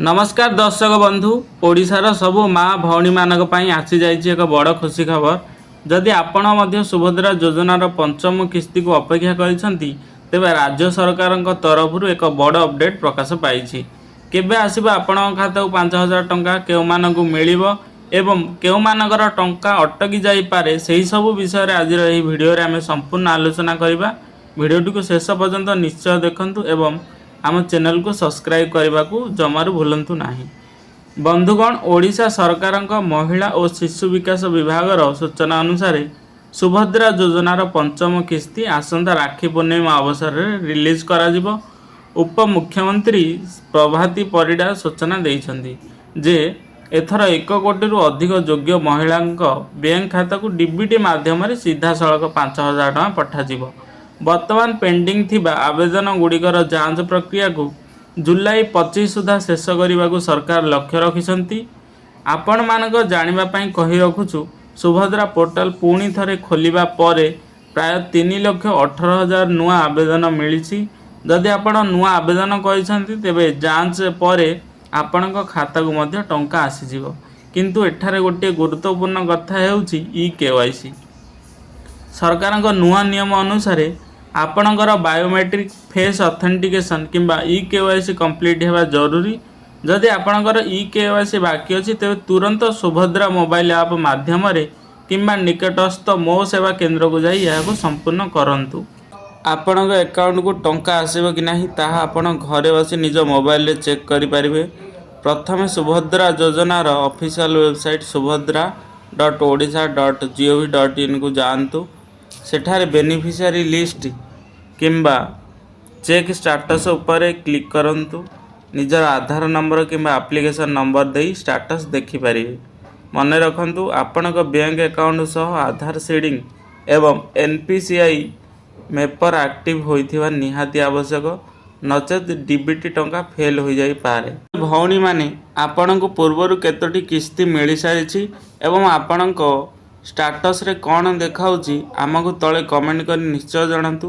ନମସ୍କାର ଦର୍ଶକ ବନ୍ଧୁ, ଓଡ଼ିଶାର ସବୁ ମା ଭଉଣୀମାନଙ୍କ ପାଇଁ ଆସିଯାଇଛି ଏକ ବଡ଼ ଖୁସି ଖବର। ଯଦି ଆପଣ ମଧ୍ୟ ସୁଭଦ୍ରା ଯୋଜନାର ପଞ୍ଚମ କିସ୍ତିକୁ ଅପେକ୍ଷା କରିଛନ୍ତି, ତେବେ ରାଜ୍ୟ ସରକାରଙ୍କ ତରଫରୁ ଏକ ବଡ଼ ଅପଡେଟ୍ ପ୍ରକାଶ ପାଇଛି। କେବେ ଆସିବ ଆପଣଙ୍କ ଖାତାକୁ 5000 ଟଙ୍କା, କେଉଁମାନଙ୍କୁ ମିଳିବ ଏବଂ କେଉଁମାନଙ୍କର ଟଙ୍କା ଅଟକି ଯାଇପାରେ, ସେହି ସବୁ ବିଷୟରେ ଆଜିର ଏହି ଭିଡ଼ିଓରେ ଆମେ ସମ୍ପୂର୍ଣ୍ଣ ଆଲୋଚନା କରିବା। ଭିଡ଼ିଓଟିକୁ ଶେଷ ପର୍ଯ୍ୟନ୍ତ ନିଶ୍ଚୟ ଦେଖନ୍ତୁ ଏବଂ ଆମ ଚ୍ୟାନେଲକୁ ସବସ୍କ୍ରାଇବ୍ କରିବାକୁ ଜମାରୁ ଭୁଲନ୍ତୁ ନାହିଁ। ବନ୍ଧୁଗଣ, ଓଡ଼ିଶା ସରକାରଙ୍କ ମହିଳା ଓ ଶିଶୁ ବିକାଶ ବିଭାଗର ସୂଚନା ଅନୁସାରେ ସୁଭଦ୍ରା ଯୋଜନାର ପଞ୍ଚମ କିସ୍ତି ଆସନ୍ତା ରାକ୍ଷୀ ପୂର୍ଣ୍ଣିମା ଅବସରରେ ରିଲିଜ୍ କରାଯିବ। ଉପମୁଖ୍ୟମନ୍ତ୍ରୀ ପ୍ରଭାତୀ ପରିଡ଼ା ସୂଚନା ଦେଇଛନ୍ତି ଯେ ଏଥର 1 କୋଟିରୁ ଅଧିକ ଯୋଗ୍ୟ ମହିଳାଙ୍କ ବ୍ୟାଙ୍କ ଖାତାକୁ ଡିବିଟି ମାଧ୍ୟମରେ ସିଧାସଳଖ 5000 ଟଙ୍କା ପଠାଯିବ। ବର୍ତ୍ତମାନ ପେଣ୍ଡିଂ ଥିବା ଆବେଦନ ଗୁଡ଼ିକର ଯାଞ୍ଚ ପ୍ରକ୍ରିୟାକୁ ଜୁଲାଇ 25 ସୁଦ୍ଧା ଶେଷ କରିବାକୁ ସରକାର ଲକ୍ଷ୍ୟ ରଖିଛନ୍ତି। ଆପଣମାନଙ୍କ ଜାଣିବା ପାଇଁ କହି ରଖୁଛୁ, ସୁଭଦ୍ରା ପୋର୍ଟାଲ ପୁଣି ଥରେ ଖୋଲିବା ପରେ ପ୍ରାୟ 3,18,000 ନୂଆ ଆବେଦନ ମିଳିଛି। ଯଦି ଆପଣ ନୂଆ ଆବେଦନ କରିଛନ୍ତି, ତେବେ ଯାଞ୍ଚ ପରେ ଆପଣଙ୍କ ଖାତାକୁ ମଧ୍ୟ ଟଙ୍କା ଆସିଯିବ। କିନ୍ତୁ ଏଠାରେ ଗୋଟିଏ ଗୁରୁତ୍ୱପୂର୍ଣ୍ଣ କଥା ହେଉଛି ଇ କେୱାଇସି। ସରକାରଙ୍କ ନୂଆ ନିୟମ ଅନୁସାରେ ଆପଣଙ୍କର ବାୟୋମେଟ୍ରିକ୍ ଫେସ୍ ଅଥେଣ୍ଟିକେସନ୍ କିମ୍ବା ଇ କେୱାଇସି କମ୍ପ୍ଲିଟ୍ ହେବା ଜରୁରୀ। ଯଦି ଆପଣଙ୍କର ଇ କେୱାଇସି ବାକି ଅଛି, ତେବେ ତୁରନ୍ତ ସୁଭଦ୍ରା ମୋବାଇଲ ଆପ୍ ମାଧ୍ୟମରେ କିମ୍ବା ନିକଟସ୍ଥ ମୋ ସେବା କେନ୍ଦ୍ରକୁ ଯାଇ ଏହାକୁ ସମ୍ପୂର୍ଣ୍ଣ କରନ୍ତୁ। ଆପଣଙ୍କ ଆକାଉଣ୍ଟକୁ ଟଙ୍କା ଆସିବ କି ନାହିଁ, ତାହା ଆପଣ ଘରେ ବସି ନିଜ ମୋବାଇଲରେ ଚେକ୍ କରିପାରିବେ। ପ୍ରଥମେ ସୁଭଦ୍ରା ଯୋଜନାର ଅଫିସିଆଲ ୱେବସାଇଟ୍ subhadra.odisha.gov.inକୁ ଯାଆନ୍ତୁ। ସେଠାରେ ବେନିଫିସିଆରୀ ଲିଷ୍ଟ କିମ୍ବା ଚେକ୍ ଷ୍ଟାଟସ୍ ଉପରେ କ୍ଲିକ୍ କରନ୍ତୁ। ନିଜର ଆଧାର ନମ୍ବର କିମ୍ବା ଆପ୍ଲିକେସନ୍ ନମ୍ବର ଦେଇ ଷ୍ଟାଟସ୍ ଦେଖିପାରିବେ। ମନେ ରଖନ୍ତୁ, ଆପଣଙ୍କ ବ୍ୟାଙ୍କ ଆକାଉଣ୍ଟ ସହ ଆଧାର ସିଡ଼ିଂ ଏବଂ N P C I ମେପର active ହୋଇଥିବା ନିହାତି ଆବଶ୍ୟକ, ନଚେତ୍ ଡିବିଟି ଟଙ୍କା ଫେଲ୍ ହୋଇଯାଇପାରେ। ଭଉଣୀମାନେ, ଆପଣଙ୍କୁ ପୂର୍ବରୁ କେତୋଟି କିସ୍ତି ମିଳିସାରିଛି ଏବଂ ଆପଣଙ୍କ ଷ୍ଟାଟସ୍ରେ କ'ଣ ଦେଖାଉଛି, ଆମକୁ ତଳେ କମେଣ୍ଟ କରି ନିଶ୍ଚୟ ଜଣାନ୍ତୁ।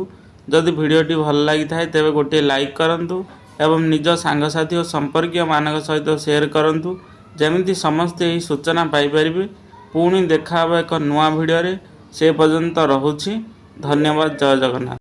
ଯଦି ଭିଡ଼ିଓଟି ଭଲ ଲାଗିଥାଏ, ତେବେ ଗୋଟିଏ ଲାଇକ୍ କରନ୍ତୁ ଏବଂ ନିଜ ସାଙ୍ଗସାଥି ଓ ସମ୍ପର୍କୀୟମାନଙ୍କ ସହିତ ସେୟାର କରନ୍ତୁ, ଯେମିତି ସମସ୍ତେ ଏହି ସୂଚନା ପାଇପାରିବେ। ପୁଣି ଦେଖା ହେବ ଏକ ନୂଆ ଭିଡ଼ିଓରେ। ସେ ପର୍ଯ୍ୟନ୍ତ ରହୁଛି। ଧନ୍ୟବାଦ। ଜୟ ଜଗନ୍ନାଥ।